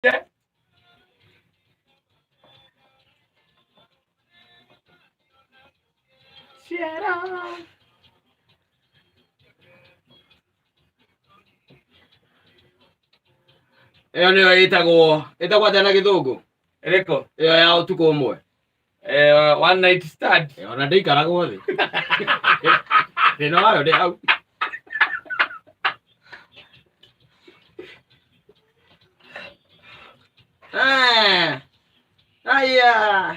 Ciara. Ĩyo nĩyo ĩtagwo ĩtagwo atĩa na gĩthũngũ? Ĩrĩkũ? Ĩyo ya ũtukũ ũmwe. One night stand. Ona ndĩikaragwo thĩ. Thĩna wayo ndĩ hau. Ah, aya.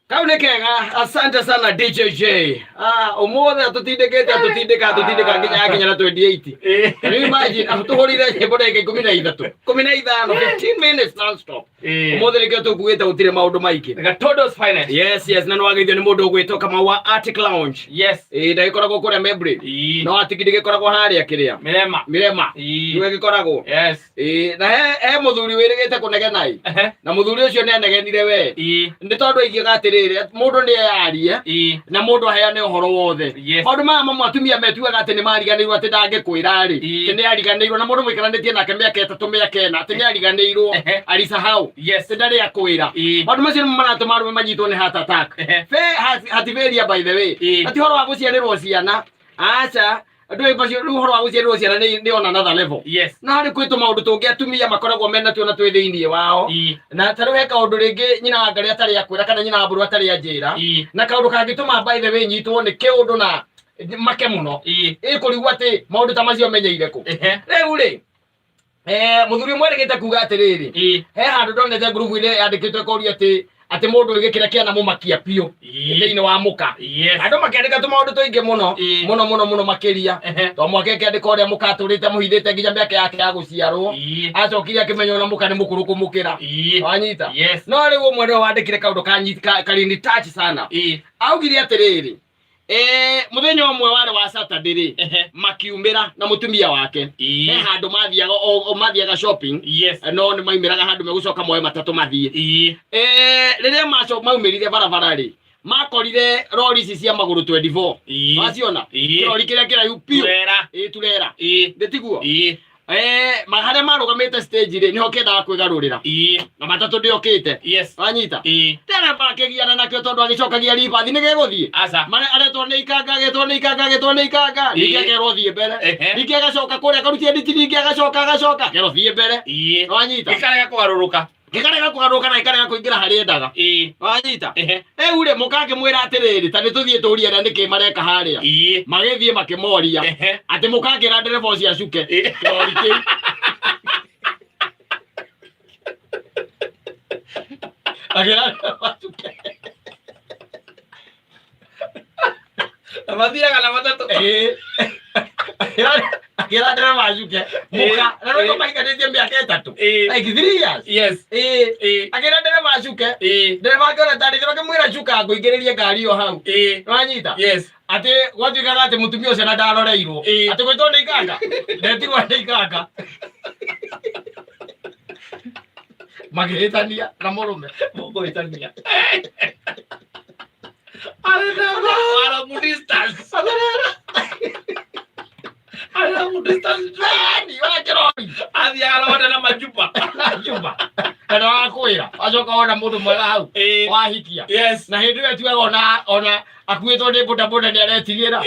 Kau nĩ kega, asante sana DJJ. Ah, ũmũthĩ atũtindĩkĩte atũtindĩka atũtindĩka nginya yakinya na 28. Can you imagine atũhũrire nyĩmbo ndagĩka 13, 15, 15 minutes non stop. Ũmũthĩ nĩkĩo tũkuĩte gũtirĩ maũndũ maingĩ. Gatodos finest. Yes, na nĩwageithio nĩ mũndũ ũgwĩtwo Kamau wa Arctic Lounge. Yes. Ĩĩ ndagĩkoragwo kũrĩa Membry. No Arctic ndĩgĩkoragwo harĩa kĩrĩa. Mirema. Mirema. Nĩwe gĩkoragwo. Yes. Ĩĩ, na he mũthuri wĩrĩgĩte kũnegena ĩ. Na mũthuri ũcio nĩ anegenire we. Nĩ tondũ aigaga atĩrĩrĩ, mũndũ nĩ eyarie na mũndũ aheane ũhoro wothe. Yes. Maũndũ maya mamwe atumia metuaga atĩ nĩ mariganĩirwo atĩ ndangĩkwĩra rĩ. Atĩ nĩ ariganĩirwo na mũndũ mũikaranĩtie nake mĩaka 3 mĩaka 4 atĩ nĩ ariganĩirwo. Alisahau. Yes. Atĩ ndarĩ akwĩra. Maũndũ macio nĩmo maratũma arũme manyitwo nĩ heart attack. Heart failure by the way. Na ti ũhoro wa gũciarĩrwo ciana. Aca. Andũ aingĩ macio rĩu ũhoro wa gũciarĩrwo ciana nĩ on another level. Yes. Na harĩ kwĩ tũmaũndũ tũngĩ atumia makoragwo mena tuo na twĩ thĩinĩ wao. Na ta rĩu he kaũndũ rĩngĩ nyina wa Ngarĩ atarĩ akwĩra kana nyina wa Mbũrũ atarĩ anjĩra. Na kaũndũ kangĩtũma by the way nyitwo nĩ kĩũndũ na make mũno. Ĩ kũrigwo atĩ maũndũ ta macio menyeire kũ. Rĩu rĩ, mũthuri ũmwe erĩgĩte kuga atĩrĩrĩ, he handũ ndonete ngurubu-inĩ yandĩkĩtwo ĩkoria atĩ mũndũ oige kĩrĩa kĩanamũmakia biũ thĩinĩ wa mũka. Yes. Andũ makĩandĩka tũmaũndũ tũingĩ mũno mũno mũno mũno makĩria. To mwaka ĩkĩandĩka ũrĩa mũka atũrĩte mũhithĩte nginya mĩaka yake ya gũciarwo. Acokire akĩmenya ona mũka nĩ mũkũrũ kũmũkĩra. Wanyita? Yes. No rĩu ũmwe nĩwe wandĩkire kaũndũ karini touch sana. Augire atĩrĩrĩ, mũthenya ũmwe warĩ wa Saturday rĩ, makiumĩra na mũtumia wake. He handũ mathiaga o mathiaga shopping. Yes. No nĩ maumĩraga handũ megũcoka moe matatũ mathiĩ. Rĩrĩa maco maumĩrire barabara rĩ, makorire rori ici cia magũrũ 24. Waciona? Kĩrori kĩrĩa kĩraihu biũ. Turera. Ĩĩ turera. Nĩ tiguo? Harĩa marũgamĩte stage rĩ, nĩho kĩendaga kwĩgarũrĩra. Na matatũ ndĩokĩte. Yes. Wanyita? Ndereba akĩgiana nakĩo tondũ agĩcokagia ribathi nĩ gĩgũthiĩ. Aca. Marĩa aretwo nĩ ikanga, agetwo nĩ ikanga, agetwo nĩ ikanga. Ningĩ akerwo thiĩ mbere. Ningĩ agacoka kũrĩa akarutia nditi, ningĩ agacoka agacoka akerwo thiĩ mbere. Wanyita? Gĩkarega kũgarũrũka. Gĩkarega kũgarũrũka na gĩkarega kũingĩra harĩa endaga. Wanyita? Rĩu rĩ, mũka akĩmwĩra atĩrĩrĩ, ta nĩ tũthiĩ tũrie arĩa nĩkĩ mareka harĩa. Magĩthiĩ makĩmoria. Atĩ mũka akĩra ndereba ũcio acuke. Kĩrori kĩu. Akĩra ndereba acuke. Na mathiaga na matatũ. Ĩĩ. Akĩra ndereba acuke. Mũka. Na rĩu maikarĩtie mĩaka 3. Like 3 years. Yes. Ĩĩ. Akĩra ndereba acuke. Ndereba akĩona tarĩ akĩmwĩra cuka ngũingĩrĩrie ngari ĩyo hau. Wanyita? Yes. Atĩ gwatuĩkaga atĩ mũtumia ũcio na ndaroreirwo. Atĩ gwĩtwo nĩ ikanga. Ndetirwo nĩ ikanga. Makĩhĩtania na mũrũme. Mũkũhĩtania. Arĩ distance. Arĩ distance. Nani wa kĩrori. Athiaga na na majuba. Na njumba. Kana wakwĩra. Wacoka wona mũndũ mwega hau. Wahikia. Yes. Na hĩndĩ ĩyo tuaga ona akuĩtwo nĩ bodaboda nĩ aretigĩra.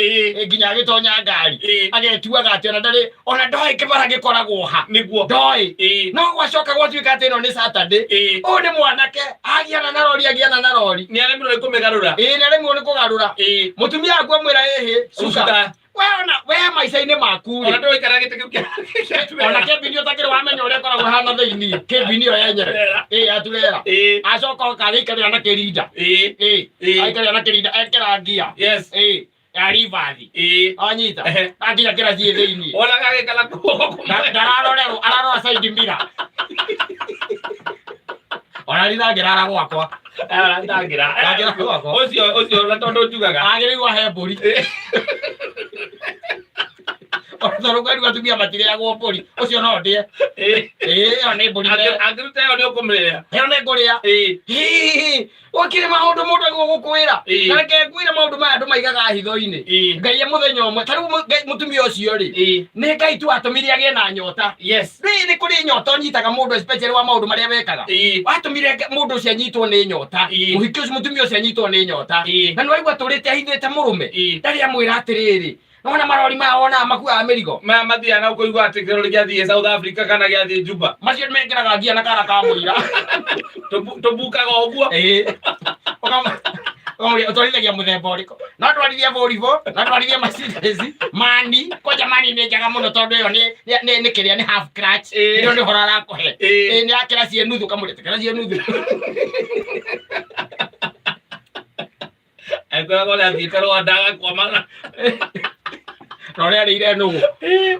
Nginya agĩtonya ngari. Agetuaga atĩ ona ndarĩ ona ndoĩ kĩbara gĩkoragwo ha. Nĩguo. Ndoĩ. No gwacoka gwatuĩka atĩ ĩno nĩ Saturday. Ũyũ nĩ mwanake agiana na rori agiana na rori. Nĩ aremirwo nĩ kũmĩgarũra. Ĩĩ nĩ aremirwo nĩ kũgarũra. Mũtumia aku amwĩra ĩhĩ cuka. Cuka. We ona we maica-inĩ maku Ona rĩ. ndũikara gĩtĩ kĩu kĩa turera. Ona kĩmbini ũtakĩrĩ wamenya ũrĩa ĩkoragwo ĩhana thĩinĩ. Kĩmbini ĩyo yenyewe. Turera. Ĩĩ ya turera. Acoka oka agĩikarĩra na kĩrinda. Ĩĩ. Aikarĩra na kĩrinda ekĩra ngia. Yes. Ĩĩ. Ya ribathi. Wanyita? Akinya kĩrathiĩ thĩinĩ. Ona gagĩkara guoko kũmwe. Ndararorerwo, ararora side mirror. Ona ndangĩrara gwakwa. Ndangĩra. Ndangĩra gwakwa. Ũcio ũcio na tondũ njugaga. Agĩrĩirwo ahe mbũri. Tondũ kwĩrwo atumia matirĩagwo mbũri, ũcio no ndĩe. Ĩĩ. Ĩĩ, ĩyo nĩ mbũri. Angĩruta ĩyo nĩ ũkũmĩrĩa. Ĩyo nĩ ngũrĩa. Ĩĩ. Hihi, gũkĩrĩ maũndũ mũndũ agwo gũkwĩra. Ĩĩ. Na reke ngwĩre maũndũ maya andũ maigaga hitho-inĩ. Ĩĩ. Ngai mũthenya ũmwe, ta rĩu mũtumia ũcio rĩ, Ĩĩ. nĩ Ngai tu atũmire agĩe na nyota. Yes. Rĩ nĩ kũrĩ nyota ũnyitaga mũndũ especially wa maũndũ marĩa wekaga. Ĩĩ. Watũmire mũndũ ũcio anyitwo nĩ nyota. Ĩĩ. Mũhiki ũcio mũtumia ũcio anyitwo nĩ nyota. Ĩĩ. Na nĩ waigua atũrĩte ahithĩte mũrũme. Ĩĩ. Ndarĩ amwĩra atĩrĩrĩ, nĩwona marori maya wonaga makuaga mĩrigo. Maya mathiaga na ũkũigua atĩ kĩrori gĩathiĩ South Africa kana gĩathiĩ Juba. Macio nĩmekĩraga ngia na kara ka mũira. Tũbukaga ũguo. Ĩĩ. Ũkamũria ũtwarithagia mũthemba ũrĩkũ? No ndwarithie Volvo, no ndwarithie Mercedes, Mani, kwanja Mani nĩ njega mũno tondũ ĩyo nĩ kĩrĩa nĩ half clutch. Ĩĩ. Ĩyo nĩ ũhoro arakũhe. Ĩĩ. Ĩĩ nĩ yakĩra ciĩ nuthu ũkamũria tĩkĩra ciĩ nuthu. Angĩkoragwo nĩ athiĩte Rwanda agakwama. Na ũrĩa arĩire nũgũ.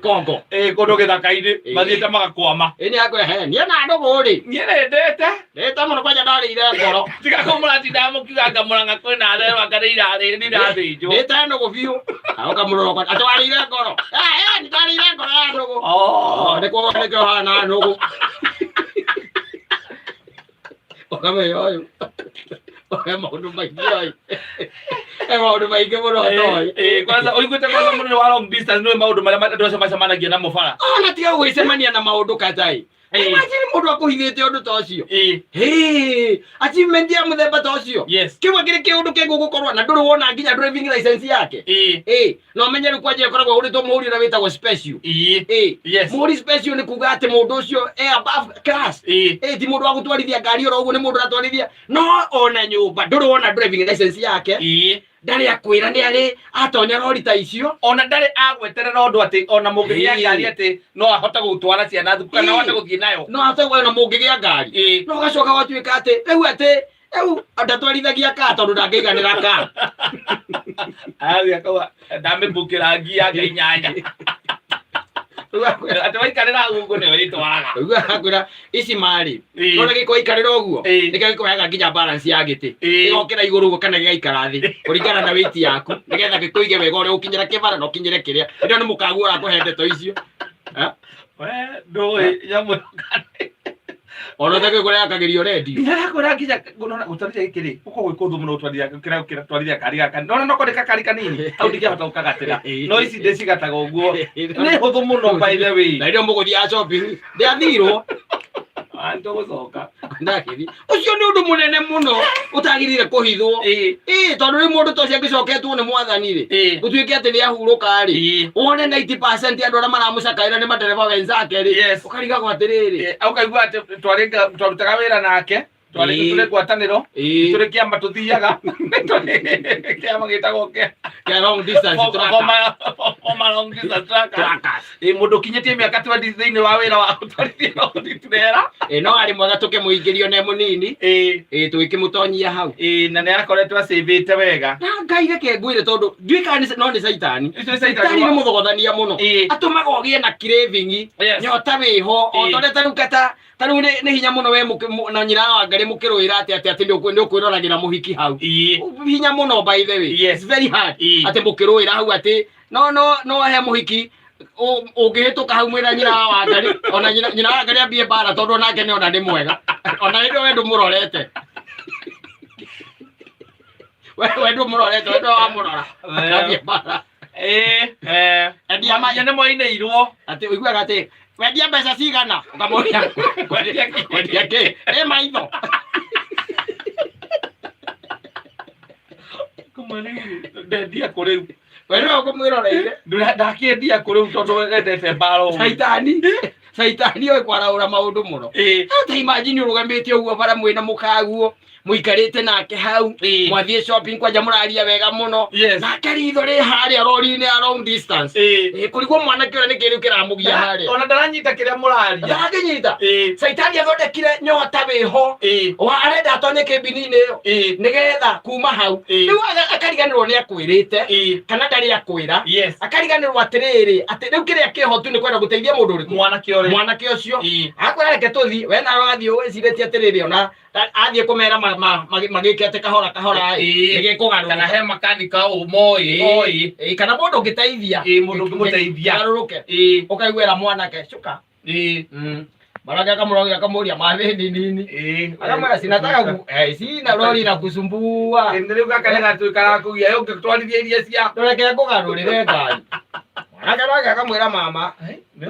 Kongo. Ĩĩ kũndũ gĩthaka-inĩ Ĩĩ. mathiĩte magakwama. Ĩĩ nĩ akwĩra he niĩ na nũgũ rĩ. Niĩ nendete. Ndĩte mũno kwanja ndarĩire ngoro. Tiga kũu mũratindaga mũkiuga anga Mũrang'a kwĩna therũ anga nĩ irathĩnjwo. Ndĩte nũgũ biũ. Ũkamũrora ũkona atĩ warĩire ngoro. Eh, ndarĩire ngoro ya nũgũ. Oh. Nĩ kuo nĩkĩo hana nũgũ. Ũkamenya ũyũ. He maũndũ maingĩ oĩ. He maũndũ maingĩ mũno toĩ. Ĩĩ, kwanza ũiguĩte kwanza mũnene wa long distance nĩũĩ maũndũ marĩa andũ acio macemanagia namo bara. Ona tiga gwĩcemania na maũndũ katai. Ĩĩ. Imagine mũndũ akũhithĩte ũndũ ta ũcio. Ĩĩ. Hey, achievement ya mũthemba ta ũcio. Yes. Kĩu akĩrĩ kĩũndũ kĩngũgũkorwo na ndũrĩ wona nginya driving license yake. Ĩĩ. Ĩĩ, no menye rĩu kwanja ĩkoragwo ũrĩtwo mũhũri ũrĩa wĩtagwo special. Ĩĩ. Ĩĩ. Yes. Mũhũri special nĩ kuga atĩ mũndũ ũcio e above class. Ĩĩ. Ĩĩ, ti mũndũ wa gũtwarithia ngari oro ũguo nĩ mũndũ ũratwarithia. No ona nyũmba ndũrĩ wona driving license yake. Ĩĩ. Ndarĩ akwĩra nĩ arĩ atonya rori ta icio. Ona ndarĩ agweterera ũndũ atĩ ona mũngĩgĩa Ĩĩ. ngari atĩ no ahote gũtwara ciana thukuru kana Ĩĩ. ahote gũthiĩ nayo. No ahote ona mũngĩgĩa ngari. Ĩĩ. No ũgacoka gwatuĩka atĩ rĩu atĩ rĩu ndatwarithagia ka tondũ ndangĩiganĩra ka. Arathiĩ akauga ndamĩbukĩra ngia nga inyanya. Rĩu akwĩra Atĩ waikarĩra ũguo nĩyo ĩtwaraga. rĩu akwĩra ici marĩ. Ĩĩ. Nona gĩko ikarĩra ũguo Ĩĩ. nĩkĩo gĩkũheaga nginya balance ya gĩtĩ. Ĩĩ. Gĩgokĩra igũrũ ũguo kana gĩgaikara thĩ kũringana na weight yaku nĩgetha gĩkũige wega ũrĩa ũkinyĩra kĩbara na ũkinyĩre kĩrĩa. Ĩno nĩ mũkaguo ũrakũhe ndeto icio. Eh? We ndũĩ nyamũ ĩyo kana. Ona ũtakĩũĩ kũrĩa yakagĩrio redio. Ndĩrakwĩra nginya nona gũtwarithia gĩkĩ rĩ gũkoragwo gwĩ kũhũthũ mũno gũtwarithia kĩrĩa gũtwarithia kari gaka nona no nĩ kakari kanini hau ndingĩhota gũkagatĩra no ici ndĩcigataga ũguo nĩ hũthũ mũno by the way. Na rĩrĩa mũgũthiaga shopping ndĩathirwo. Tũgũcoka. Ndakĩthi. Ũcio nĩ ũndũ mũnene mũno ũtagĩrĩire kũhithwo. Ĩĩ. Ĩĩ tondũ rĩu mũndũ ta ũcio angĩcoketwo nĩ mwathani rĩ. Ĩĩ. Gũtuĩke atĩ nĩ ahurũka rĩ. Ĩĩ. Wone 90% andũ arĩa maramũcakaĩra nĩ matereba wenzake rĩ. Yes. Ũkarigagwo atĩrĩrĩ. Ĩĩ, ũkaigua atĩ twarutaga wĩra nake twarĩ Ĩĩ. tũrĩ ngwatanĩro Ĩĩ. tũrĩ kĩama tũthiaga tũrĩ kĩama gĩtagwo kĩa Kĩa long distance tracker. former long distance trackers. Trackers. Ĩĩ, mũndũ ũkinyĩtie mĩaka 20 thĩinĩ wa wĩra wa gũtwarithia rori turera. Ĩĩ no arĩ mwega tũkĩmũingĩrio ne mũnini. Ĩĩ. Ĩĩ tũgĩkĩmũtonyia hau. Ĩĩ, na nĩ akoretwo acĩvĩte wega. Na Ngai reke ngwĩre tondũ ndiũĩ kana no nĩ caitani. Icio nĩ Caitani caitani. nĩ mũthogothania mũno. Ĩĩ. Atũmaga ũgĩe na craving. Yes. Nyota wĩho. O Ĩĩ. ta ũrĩa ta rĩu kata ta rĩu nĩ hinya mũno we na nyina wa Ngarĩ mũkĩrũĩra atĩ atĩ atĩ nĩ ũkwĩroragĩra mũhiki hau. Ĩĩ. Hinya mũno by the way. Yes. It's very hard. Ĩĩ. Atĩ mũkĩrũĩra hau atĩ no no no he mũhiki ũngĩhĩtũka hau mwĩra nyina wa Ngarĩ ona nyina wa Ngarĩ ambie mbara tondũ onake nĩ ona nĩ mwega. Ona hĩndĩ we ndũmũrorete. We ndũmũrorete, we ndũwe wamũrora. Ambie mbara. Ĩĩ, eh. Endia ma- Nĩ mwainĩirwo. Atĩ ũiguaga atĩ wendia mbeca cigana ũkamũria Kwendia kĩ? kwendia kĩ ĩ maitho. Kuma rĩu ndendia kũ rĩu. We nĩwe ũkũmwĩroreire. Ndakĩendia kũ rĩu tondũ wendete mbara ũguo. Caitani caitani oĩ kwaraũra maũndũ mũno. Ĩĩ. Ta imagine ũrũgamĩte ũguo bara mwĩna mũkaguo mũikarĩte nake hau Ĩĩ. mwathiĩ shopping kwanja mũraria wega mũno Yes. nake ritho rĩ harĩa rori-inĩ ya long distance. Ĩĩ. Ĩĩ, kũrigwo mwanake ũrĩa nĩkĩ rĩu kĩramũgia harĩa Ona ndaranyita kĩrĩa mũraria. ndarangĩnyita. Ĩĩ. Caitani athondekire nyota wĩho Ĩĩ. wa arenda atonye kĩmbini-inĩ ĩyo Ĩĩ. nĩgetha kuma hau Ĩĩ. rĩu akariganĩrwo nĩ akwĩrĩte Ĩĩ. kana ndarĩ akwĩra Yes. akariganĩrwo atĩrĩrĩ atĩ rĩu kĩrĩa kĩho tu nĩ kwenda gũteithia mũndũ ũrĩkũ Mwanake ũrĩa. mwanake ũcio Ĩĩ. akwĩra reke tũthiĩ we nawe wathiĩ wĩcirĩtie atĩrĩrĩ ona Athiĩ kũmera magĩke atĩ kahora kahora ĩ, Ĩĩ. nĩ gĩkũgarũrũka. Kana he makanika ũmoĩ oĩ. Ĩĩ, kana mũndũ ũngĩteithia. Ĩĩ, mũndũ ũngĩmũteithia. Garũrũke. Ũkaiguĩra mwanake cuka. Mwanake akamũrogia akamũria mathĩni nini. Akamwĩra sinataka sina lori na kusumbua. Rĩu gaka nĩ gatuĩka gakũgia ũngĩtwarithia iria cia Tũreke ngũgarũrĩre ngari. Mwanake nake akamwĩra mama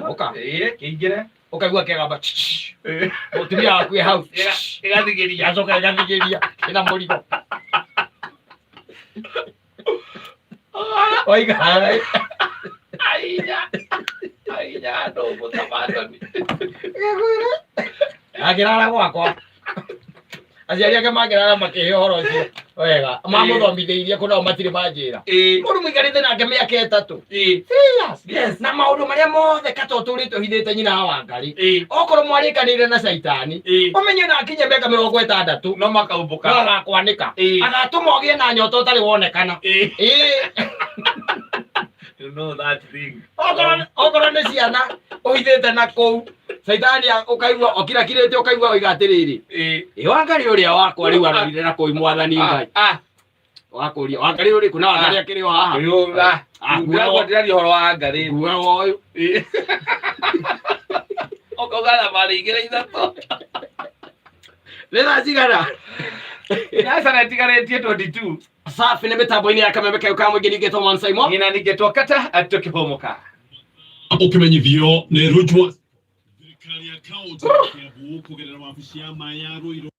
Ũka. Ĩĩ, kĩingĩre. Ũkaigua kĩgamba mũtumia waku e hau. Ĩgathigĩria. Gacoka ĩgathigĩria ĩna mũrigo. Oiga Ainya. Ainya andũ mũtamatoni. Akĩrara gwakwa. Aciari ake mangĩrara makĩhe ũhoro ũcio wega mamũthomithĩirie kũ nao matirĩ manjĩra. Mũndũ mũikarĩte nake mĩaka 3. Serious? Yes. Na maũndũ marĩa mothe kata ũtũrĩte ũhithĩte nyina wa Wangari. Okorwo mwarĩkanĩire na caitani, ũmenye na akinye mĩaka 60 No makaumbũka. No agakwanĩka. Agatũma ũgĩe na nyota ũtarĩ wonekana. You know that thing. Okorwo nĩ ciana ũhithĩte na kũu caitani ũkaigua ũkirakirĩte ũkaigua oiga atĩrĩrĩ, ĩ Wangari ũrĩa wakwa rĩu arorire na kũu mwathani Ngai. Wakũria Wangari ũrĩkũ na Wangari akĩrĩ o haha. Rĩu Ah, ndĩraria ũhoro wa Ngarĩ. Nguaga ũyũ. Ũkauga thabarĩ igĩrĩ ithatũ. Nĩ thaa cigana? Biacara ĩtigarĩtie 22. Safi nĩ mĩtambo-inĩ ya kameme kayũ ka mũingĩ ningĩtwo Man Simon. Ng'ina ningĩtwo kata tũkĩhũmũka. Ũkĩmenyithio nĩ Rujwa. Thirikari ya kaunti ya Kiambu kũgerera wabici ya maĩ ya Ruiru.